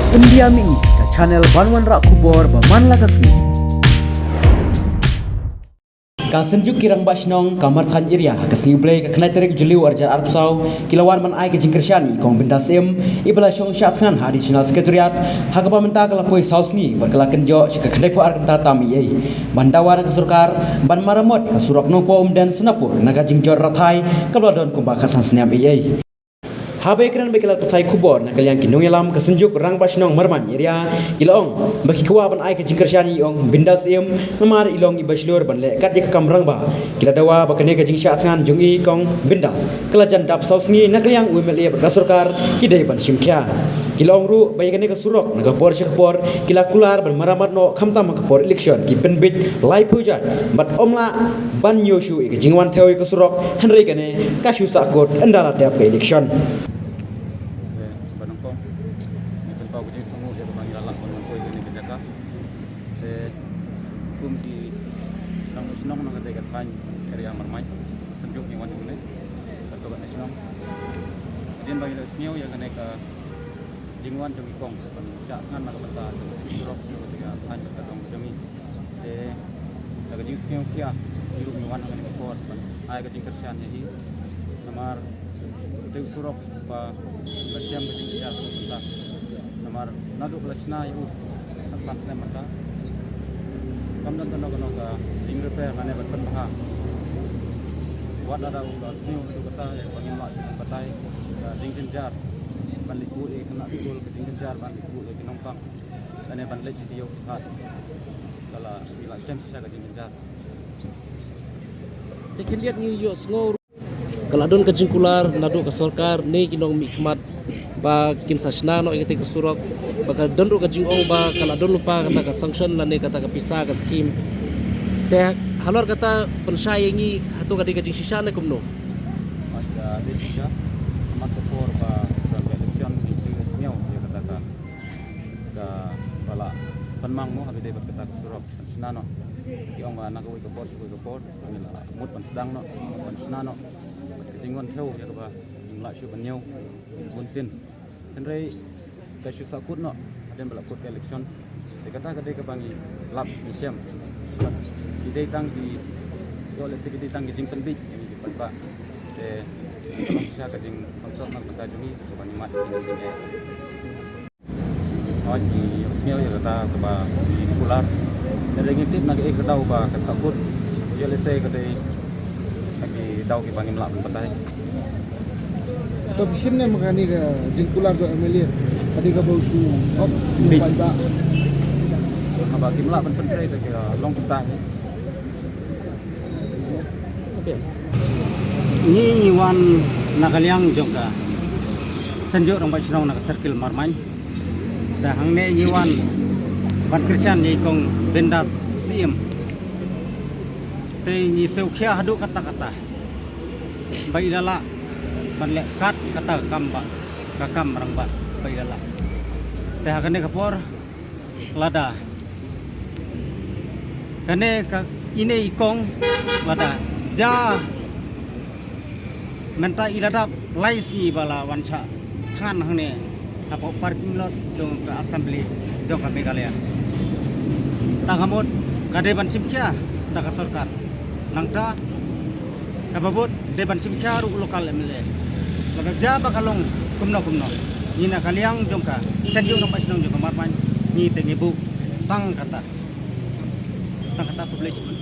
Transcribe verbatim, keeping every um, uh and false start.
Pyndiam ïa ka channel ban wanrah khubor ba man la ka sngi. Ka Synjuk ki Rangbah Shnong ka Marthaiñ Area ha ka sngi U Blei ka khyndai tarik Jylliew arhajar arphew saw ki la wan ban ai ka jingkyrshan ïa i Kong Bindas Syiem, i ba la shong shah thngan ha Additional Secretariat, ha kaba mynta ka la poi saw sngi bad ka la kynjoh sha ka khyndaiphew ar kynta tam eiei. Ban dawa na ka sorkar ban maramot ka surok Nongpoh Umden Sonapur na ka jingjot rathai kaba la don kumba khatsan snem eiei. Haba ïakren bad ki lad pathai khubor na ka liang ki nongïalam ka Synjuk Rangbah Shnong Marmañ Area ki la ong ba ki kwah ban ai ka jingkyrshan ïa i Kong Bindas Syiem namar i long i ba shlur ban leh kat ïa ka kam rangbah. Ki la dawa ba kane ka jingshah thngan jong i Kong Bindas ka la jan dap saw sngi, na ka liang u M L A bad ka sorkar ki dei ban shim khia. Ki la ong ruh ba ïa kane ka surok na ka por sha ka por ki la kular ban maramat noh, khamtam ha ka por election ki pynbit laiphew jait bad ym lah ban ñiew shuh ïa ka jingwan thew ïa ka surok, hynrei kane ka shu sahkut ynda la dep ka election. Te ba nyngkong ngi pynpaw ka jingsngewnguh ïa kaba ngi la lah ban wan poi kane ka jaka. Te kum ki rangbah shnong na kane ka thaiñ area Marmañ, Synjuk ngi wan hangne katto katne shnong. Hadien ba ngi la sngew ïa kane ka jingwan jong i Kong ban shah thngan na ka bynta jong ka surok jong ka thaiñ bad ka dong jong ngi. Te da ka jingsngewkhia ngi ruh ngi wan ha kane ka por ban ai ka jingkyrshan ïa i. Namar te u surok ba la jem ka jingkyrshan ka bynta. Namar naduh ba la shna ïa u khatsan snem mynta kam don kano kano ka jingrepair lane ban pynbha. Wat lada u la sniew naduh kata ïa kaba ngim lah shuh ban batai, ka jingjynjar ban leit buh ïa ki khynnah skul, ka jingjynjar ban leit buh ïa ki nongpang lane ban leit sha ki ïew ki hat. Ka la, ngi la shem shisha ka jingjynjar. Te khyndiat ngi ïohsngew ruh ka la don ka jingkular naduh ka sorkar ne ki nongmihkhmat ba kin sa shna noh ïa kata ka surok, ba ka don ruh ka jingong ba ka la don lypa kata ka sanction lane kata ka pisa ka skim. Te halor kata pynshai ïa ngi, hato ka dei ka jingshisha ne kumno? Ka dei shisha, namar ka por ba ka election ngi ju ïohsngew ïa kata ka, kaba la pynmang mo ha kaba ïadei bad kata ka surok. Shna noh. Ki ong ba na kawei ka por sha kawei ka por ngi la mut ban sdang noh, mut ban shna noh. Ka jingwan thew ïa kaba ngim lah shuh ban ñiew bunsien. Hynrei ka shu sahkut noh hadien ba la kut ka election. Te kata ka dei kaba ngi lap ngi shem. Ki dei tang ki, ïoh lehse ki dei tang ki jingpynbit ïa ngi ki paidbah. Te ka long shisha ka jingsngewsih na ka bynta jong ngi kaba ngi mad ïa ki jingeh. Hooid, ngi ïohsngew ïa kata kaba ngi kular. Hynrei ngim tip na kaei ka daw ba ka sahkut. Ïoh lehse ka dei na ki daw kiba ngim lah ban batai. To phi shim ne em kane ka jingkular jong M L A? Ka dei kaba u shu hok, u paidbah. Haba kim lah ban pyntrei te ka long kumta hi. Ngi, ngi wan na ka liang jong ka Synjuk Rangbah Shnong na ka Circle Marmain. Te hangne ngi wan ban kyrshan ïa i Kong Bindas Syiem. Te ngi sngewkhia haduh katta katta ba i la lah ban leh kat kata ka kam ba, ka kam rangbah ba i la lah. Te ha kane ka por lada kane ka, ine i Kong, lada ja mynta i la dap lai sngi ba la wan shah thngan hangne hapoh parking lot jong ka Assembly jong ka Meghalaya. Tang ka mut ka dei ban shimkhia da ka sorkar. Nangta kaba bud dei ban shimkhia ruh u local M L A. Lada ja ba ka long kumno kumno, ngi na ka liang jong ka Synjuk Rangbah Shnong jong ka Marmain ngi te ngi buh tang kata. Tang kata, khublei shibun.